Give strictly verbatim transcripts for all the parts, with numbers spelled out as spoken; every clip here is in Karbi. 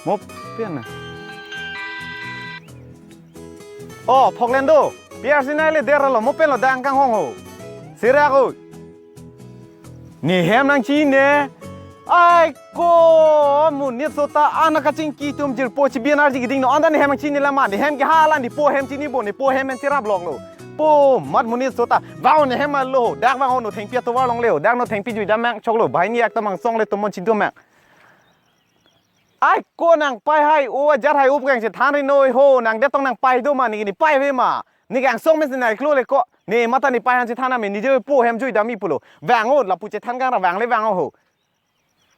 Mo pen na. Oh, phoklen do. P R C nai le der lo, mo pen lo dang kanghong ho. Sirak o. Ne hem nangchini ne. Ai ko, monit sota ana kachingki atum jirpo chibian arji keding non. Anta ne hem nangchini la ma, ne hem ke hala ne po hem chinipo, ne po hem en chirap lok lo. Po mat monit sota. Vang ne hem lo. Dak vang non thengpi atovar longle ho. Dak non thengpi juidam mang chok lo. Banghini ak ta mang song le tomon chido mang. Ai ko nangpai hai o, ajat hai up kang chethan ri noi ho, nang det tong nangpai do ma, ne ke ne pai ave ma. Ne ke angsong mesen nai klo le ko. Ne mata ne pai han chethan ame, ne je po hem juidamji pulo. Vang non lapu chethan kang ra vang le vang non ho.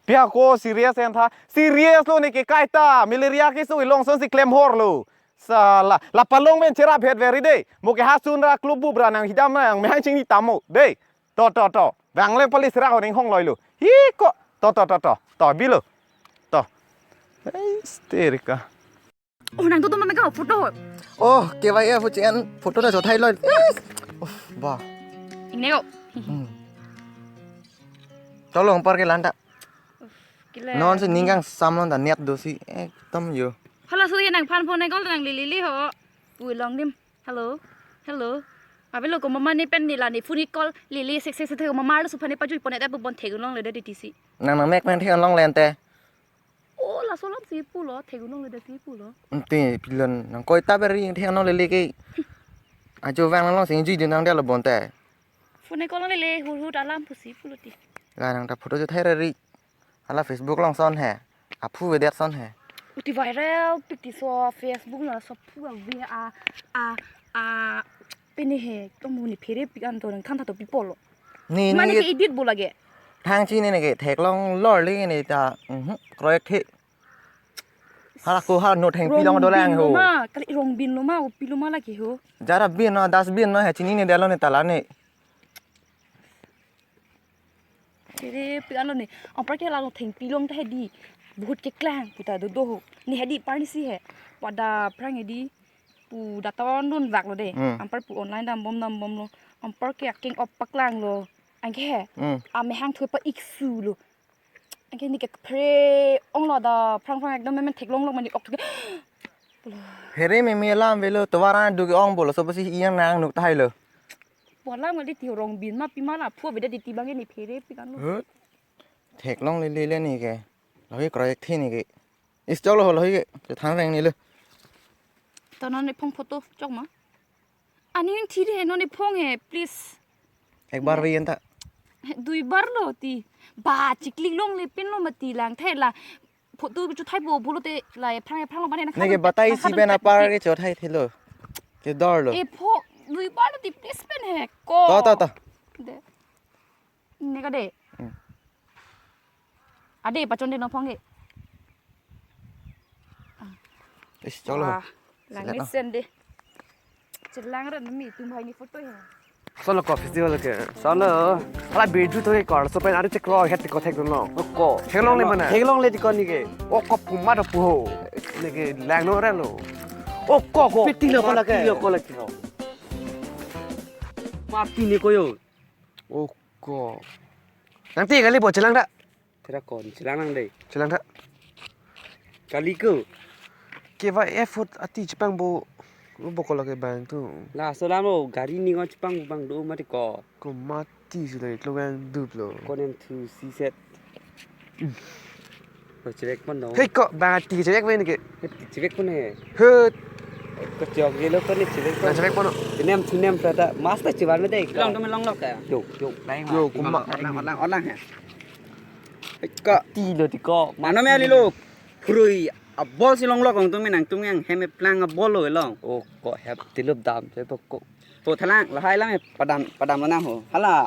Pia ko serious en tha. Serious lo, ne ke kaita malaria ke so ilong son si klem hor lo. Sala, la palong men cherap het veri de. Mo ke hasun ra klub bubra nang hidam nang mehang chingni tamo de. To, to, to. Vang le pali sirak o ning hong loi lo. Hi ko. To, to, to, to. To, bilo. To. Hei, sterika. Oh, nang to to mame ka photo ho. Oh, K Y F chen photo na chothai loi. Uff, ba. Ingne ko. Hmm. Tolong par ke lanta. Kile. Non si ning kangsam non ta niat do si ekdom yo. Hala so ye nang phan phone call nang lili li ho. Pu long dim. Hello. Hello. Avelo ko mama ne pen ne la ne phone call lili sek sek sek ko mama lo suphan ne pajui pon et pu bon thek long le de titi si. Nang nang mek pen thek long lente. Oh, laso lam si pulo, thek long le de si pulo. Ante pilon nang koi ta beri thek long lele ke. Ajo vang long sing jui de nang dia lo bonte. Phone call long lele hur hur alam pusi pulo ti. La nang ta photo chothai ra ri. Hala Facebook long son he. Aphu vedet son he. Uti viral pik ti so Facebook na so phu a vi a a a pini he to mu ni phere pik an to nang than tha to pi polo. Ni mane ni ke edit bo lage. Thang chi ni ne ke thek long lor le ne ta. Mhm. Kroyek the. Hala ko ha no thengpi long do lang ho. Rongbin lo ma, kali rongbin lo ma, upi lo ma lagi ho. Jara bin no, dustbin no he chini ne delo ne tala ne. Kere pi alo ne, ampar ke la no thengpi long ta hedi. Bahut keklang puta do do ho. Ne hedi par ni si he. Pada prang hedi. Pu data on dun vak lo de. Hmm. Ampar pu online dam bom dam bom lo. Ampar ke aking op paklang lo. Anke he. Hmm. Amehang thu pa iksu lo. Anke ne ke phere ong lo da prang prang ekdom men thek long long mani ok. Phere meme alam avelo tovar an du ke ong bolo so pasi iyang nang nuk tahai lo. Pola ngali ti rongbin ma pi ma la phu beda di ti bang ni phere pi kan lo. Hut. Thek long le le le ni ke. Lohi kroyek thi ni ke. Is chok lo ho lohi ke. Te than reng ni lo. To non ne phong photo chok ma. Ani thi de non ne phong he, please. Ek bar ve anta. Dui bar lo ti. Ba chiklik long le pin lo mati lang the la. Photo chu thai bo bulu te la e phrang e phrang lo bane na. Ne ke batai si ben apar ke chothai thelo. Ke dor lo. E pho dui bar lo ti please pen he ko. To, to, to. De. Ne ka de. Hmm. Ade pachon de no phong ke. Is chok lo. Wah, lang select mesen de. Chelang ran mi tum hai ni photo he. Solo ko festival ke. Solo. Hala beju to ke kar so pen ari chekro het ko thek no. Ko. Theklong le mana. Theklong le ko ni ke. O ko puma do puho. Ne ke lang no re lo. O ko ko. Piti lo ko la ke. Piti lo ko la ke. Mati ni ko yo. O ko. Nang ti kali bo chelang da. Tera kon chelang nang dei. Chelang da. Kali ko. Ke va effort ati chepang bo. Bo ko la ke bang tu. La so lam lo gari ni ngon chepang bang do mati ko. Ko mati si lo iklo bang dup lo. Ko nem thu si set. Lo chevek pon dong. Hei ko bang ati chevek ven ke. Hei chevek pon he. Hut. Ko chok ye lo ko ni chevek pon. Chevek pon. Inem thu nem prata master chevan me dei. Long to me long lok ka. Yo yo. Yo kuma. Lang lang lang he. Ka ti lo ti ko. Mano me ali lo. Phrui abol si long lok long tung me nang tung yang hem e plang abol lo long. O ko hep tilup dam che to ko. To thalang lahai lang e padam padam lo nang ho. Hala.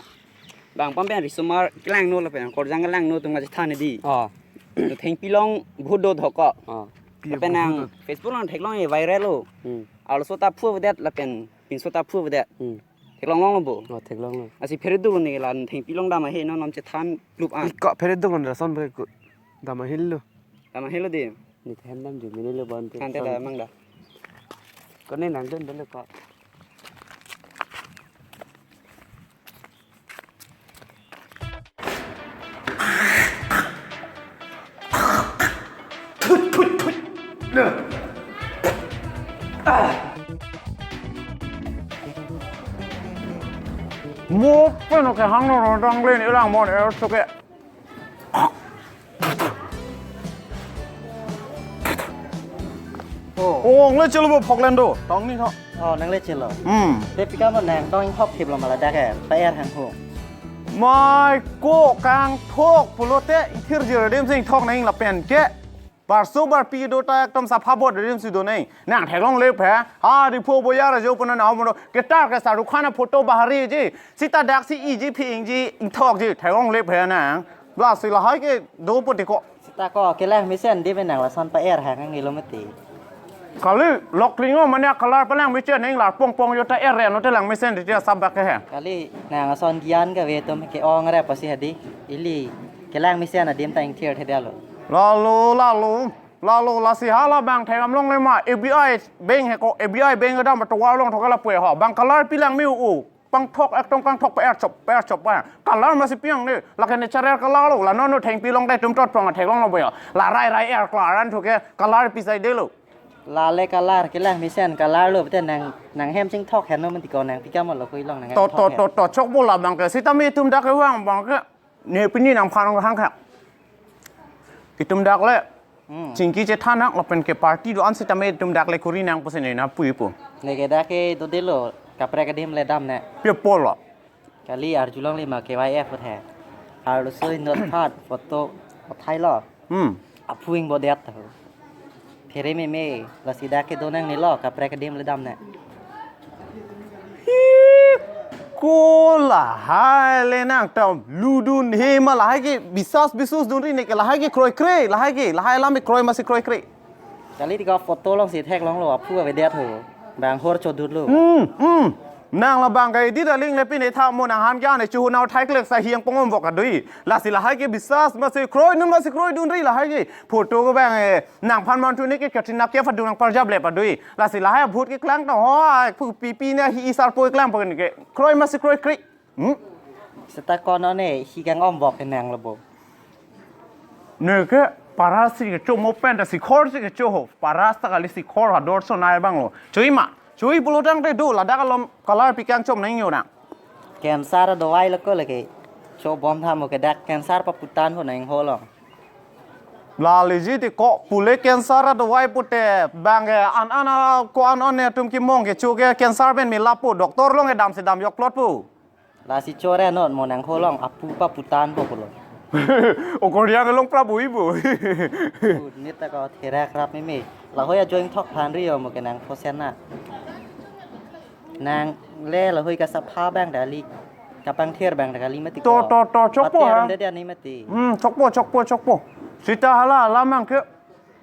Bang pam pen risomar kelang no lapen korjang kelang no tung aja than di. Oh. Thengpi long bhut do dhoko. Oh. Lapen nang Facebook long theklong e viral lo. Hmm. Arloso ta phu avedet lapen pinso ta phu avedet. Hmm. Theklong long lo bo. Oh, theklong lo. Asi phere do ni la thengpi long dam ahe non non chethan klup an. Iko phere do kon rason bre ko. Dam ahil lo. Dam ahil lo di. Ni them dam ju mene lo bon te. Ante da mang da. Ko ne nang don dolo ko. Thut, thut, thut. Mo pen oke hang no rong dang len ilang mon er suke. Oh. Oh, ngle chelo bo phoklen do. Tong ni tho. Oh, nang le chelo. Hmm. Te pikam lo nang tong phok thip lo ma ladak ke. Pa er hang ho. Mai ko kangthok pulote ithir jir adim sing thok nang lapen ke. Barso barpi do ta ekdom sapha bot adim si do nang. Nang theklongle phe. Ha Diphu boyar ajo puna na mo ketar ke Shahrukh Khan photo bahari ji. Sita dak si iji phi ingji ingthok ji. Theklongle phe nang. Lasi lahai ke do poti ko. Sita ko kelang mesen di menang lason pa er hang nilo mati. Kali lok lingo mane color palang mesen nang lar pong pong jo ta er reno te lang mesen di dia sabak ke he. Kali nang ason gian ke ve tum ke ong re pasi hadi. Ili kelang mesen adim ta ingthir the dia lo. Lalo, lalo, lalo, lasi hala bang thegam longle ma A B I bank he ko A B I bank dam to wa long thok la pue ho. Bang color pilang mi u. Pangthok ekdom kangthok pa er chop, pa er chop pa. Color masi piang ne, lake natural color lo, la non no thengpi long te tum tot prong theklong lo boyo. La rai rai er color an thuke color pi sai de lo. La le color kelang mesen color lo, bete nang, nang hem chingthok hen lo mati ko nang pikam lo kui long nang To, to, thok to, hen. To, chok bola bang ke, sita mi tum dak ke wang bang ke. Ne pini nang pharong hang kha. Itum dak le. Hmm. Chingki chethan hak lapen ke party do-an sitame itum dak le kuri nang pusi ne na pui pu. Ne ke dak ke do de lo kaprek adim le dam ne. Pe polo. Kali arjulong le ma K Y F the. Arlo soi not phat photo othai lo. Hmm. Aphuing bodet ho. Phere meme, lasi dak ke do nang ne lo, kaprek adim le dam ne. Hi, ko lahai le nang tam ludun he ma lahai ke bisas bisus dun ri ne ke lahai ke kroikre, lahai ke, lahai lam ke kroi masi kroikre. Kali tika photo long si theklong lo, aphu avedet ho. Bang hor chodut lo. Hmm, hmm. Nang la bang kai di daling le pine tha mo nang han kya ne chu nau thai klek sa hiang pongom vok adui. Lasi lahai ke bisas masi kroi nun masi kroi dun ri lahai ke. Photo ko bang eh. Nang phan man tu ne ke Katrina Kaif adung nang parjap le padui. Lasi lahai bhut ke klang ta ho, ai, pu pi pi ne hi isar poi klang poi ke. Kroi masi kroikre. Hmm? Seta kono ne hi kang om bok ke nang lo bo. Ne ke para si ke cho mo pen ta si khor si ke cho ho. Para sa kali si khor ha dor so nai bang lo. Chui ma. Chui pulo tang te do ladak alom color pi kang chom nang yo nang. Cancer dawai lo ko lagi. Cho bom tha mo ke dak cancer pa putan ho nang ho long. Lale ji ti ko pule cancer adawai pute bang ke an an a ko an an ne tum ki mong ke chu ke cancer pen mi lapu doctor long ke dam si dam yok plot pu. Lasi chore not mo nang ho long apu pa putan po pulo. O Korea ke long pra bui bu. Nita ko therak rap meme. Lahoi ajoin thok phan ri yo mo ke nang phosen na. Nang le lahoi ka sapha bang dali. Kapangthir bang dali mati To, ko. To, to, chokpo, Pater ha? Ram de dia ni mati. Hmm, chokpo, chokpo, chokpo. Sita hala, hala mang ke.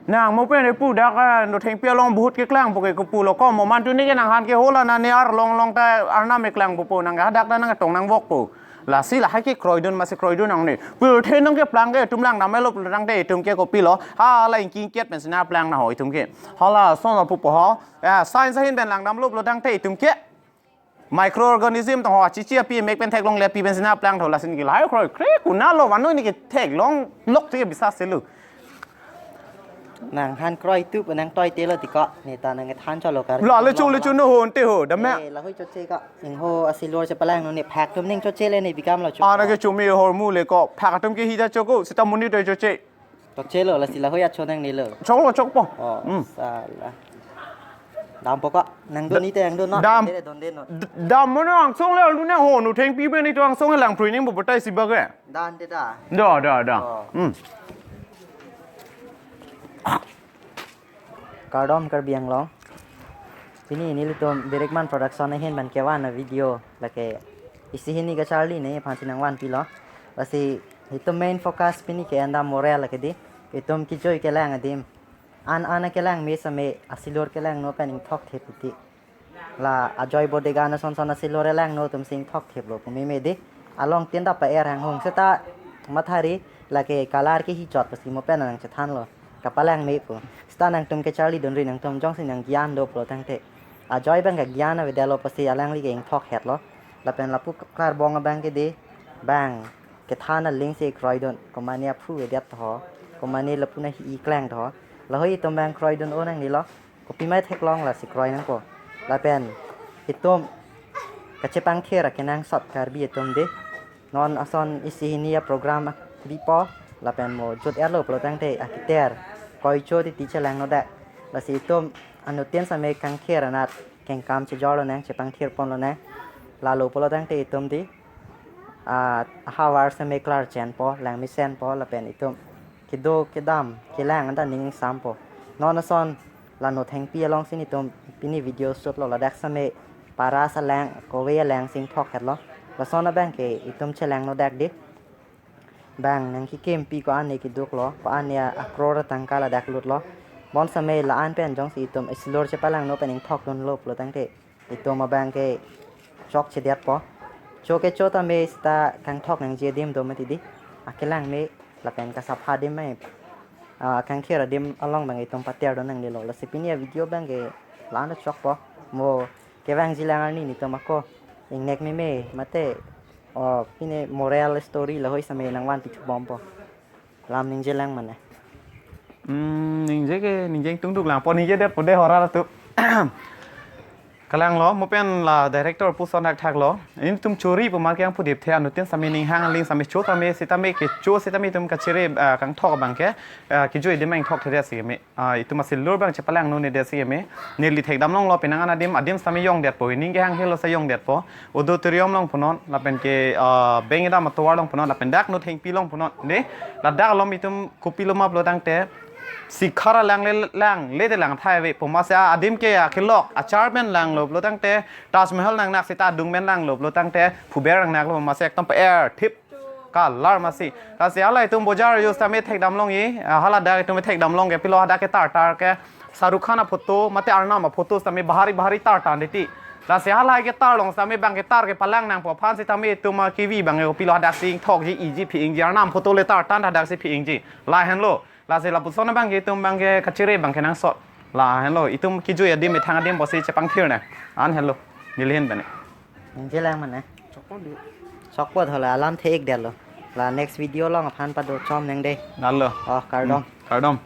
Nang mo pen pu dak, ah, no thengpi along bhut ke klang po ke kupu lo ko mo man tu ne ke nang han ke hola na ne ar long long ta arnam ke klang po po nang hadak ta nang tong nang vok po. Lasi lahai ke kroidun masi kroidun nang ne. Pu the nang ke plang ke tum lang nam lo plang te tum ke kopi lo. Hala ingking kiat pen sina plang na ho itum ke. Hala son lo pu po ho. Ah, science ahin pen lang nam lo plang te itum ke. Microorganism tong ho chichi api mek pen theklongle api pen sina plang tho lasin ke lahai kroikre kuna lo vano ne ke theklong lok te bisas se lo. Nang han kroi tup nang toi te lo ti ko. Ne ta nang than cholo kar. La le chu le chu no hon te ho da me. Eh, lahoi choche ko. Ning ho asilor che palang no ne phak tum ning choche le ne bikam lo chu. Ana ke chumi hor mu le ko. Phak tum ke hi da choko. Sita muni to choche. Choche lo lasi lahoi acho nang ne lo. Choklo chokpo. Oh, Hmm. Sala. Dam po ko. Nang do ni te nang do no. Dam. Te don de no. D-, dam mo no angsong le lu ne ho no thengpi pen itum angsong lang prui ning bo batai si bage. Dan de da. Da, da, da. Oh. Hmm. Kardom Karbi Anglong. Pini nelitum Birikman Production ahin ban kevan a video lake isi hini kacharli ne aphan si nangvan pilo. Lasi itum main focus pini ke anda moral lake di. Itum kejoi kelang adim. An an kelang me same asilor kelang no pen ingthok thep iti. La ajoy bode gana son son asilor elang no tum sing thok thep lo pu meme di. Along tin ta pa er hang hung seta mathari lake color ke hi chot pasi mo pen nang chethan lo. Kapalang me pu. Seta nangtum kacharli dun ri nangtum jongsi nang gyan do pulo tangte. Ajoy bang ka gyan avedetlo pasi alangli ke ingthok het lo. Lapen lapu klar bong abang ke di. Bang. Kethan aling si kroidun. Komane aphu vedet tho. Komane lapu na hi klang tho. Lahei itum abang kroidun-o nangnelo. Kopima theklong lasi kroi nangpo. Lapen itum kachepangthir akenangsot Karbi atum dei. Non ason isi hini aprogram bipo. Lapen mo jut-etlo pulo tangte akiter koicho titi chelangnodak. Lasi itum anuttin sitame kangthir anat kengkam chejorlonang, chepangthirponlonang. Lalo pulo tangte itum dei, ah, havar sitame klarchenpo, langmesenpo, lapen itum kedo kedam kelang anta ning ingsampo. Non ason la Nothengpi alongsi nelitum pini video shootlo, ladak sitame para salang, kove alang si ingthok-etlo. Lason abang ke itum chelangnodak dei. Bang nangkekimpi ko-an ne keduklo, ko-an ne akror atangka ladak lutlo. Bonsitame la-an pen jongsi itum isilur chepalangno pen ingthokdunlo pulo tangte itum abang ke chokchedetpo. Cho kecho tame seta kangthok nangji adim do mati dei. Akelang me lapen kasapha adim me, ah, kangthir adim along abang itum patirdun nangnelo. Lasi pini avideo abang ke la-an chokpo. Mo kevangjilang arni nelitum ako ingnek meme mate, oh, pini moral story lahei sitame nangvanpi thubompo. Lam ningjelang mane. Hmm, ningje ke, ningje tungduk langpo, ningjedetpo dei horar atum. Kalanglo, mo pen la director puson thakthaklo. Nelitum chori pu mar ke yang pudip the, anuttin sitame ning hang aling sitame cho sitame sitame kecho sitame itum kachere, ah, kangthok abang ke, ah, kejui adim ingthokthedet si me. Ah, itum asilur abang chepalangno nedet si me. Neli thekdamlonglo penang an adim, adim sitame yongdetpo, ning kehang helo si yongdetpo. Auditorium along punon, lapen ke, ah, bank kedam atovar along punon, lapen dak Nothengpi along punon. Dei, ladak along itum kopiloma pulo tangte, sikhara langle, langle te lang thai ave pu masi adim ke akelok, achar pen langlo pulo tangte, Taj Mahal nangnak seta adung pen langlo pulo tangte, phuber nangnaklo pu masi ekdom pe-er, thip, kalar masi. Lasi hala itum bojar use tame thekdamlongji, ah, haladak itum thekdamlong ke pilo hadak ke tar tar ke, Shahrukh Khan aphoto, mate Arnam aphoto sitame bahari bahari tar tan titi. Lasi halahei ketar along sitame abang ketar kepalang nangpo aphan sitame itum, ah, kevi abang kopilo hadak si ingthokji, iji phi-ingji, Arnam photo le tar tan hadak si phi-ingji. Lahenlo. Lasi lapuson abang ke itum abang ke kachere abang kenangsot. Lahenlo. Itum kejui adim methang adim pusi chepangthir nang. An henlo. Neli ahin pen. Ningjelang mane. Chokpo dei. Chokpo, thola alam the-ikdetlo. La next video along aphan pado chom nang dei. Nalo. Oh, kardom. Hmm, kardom.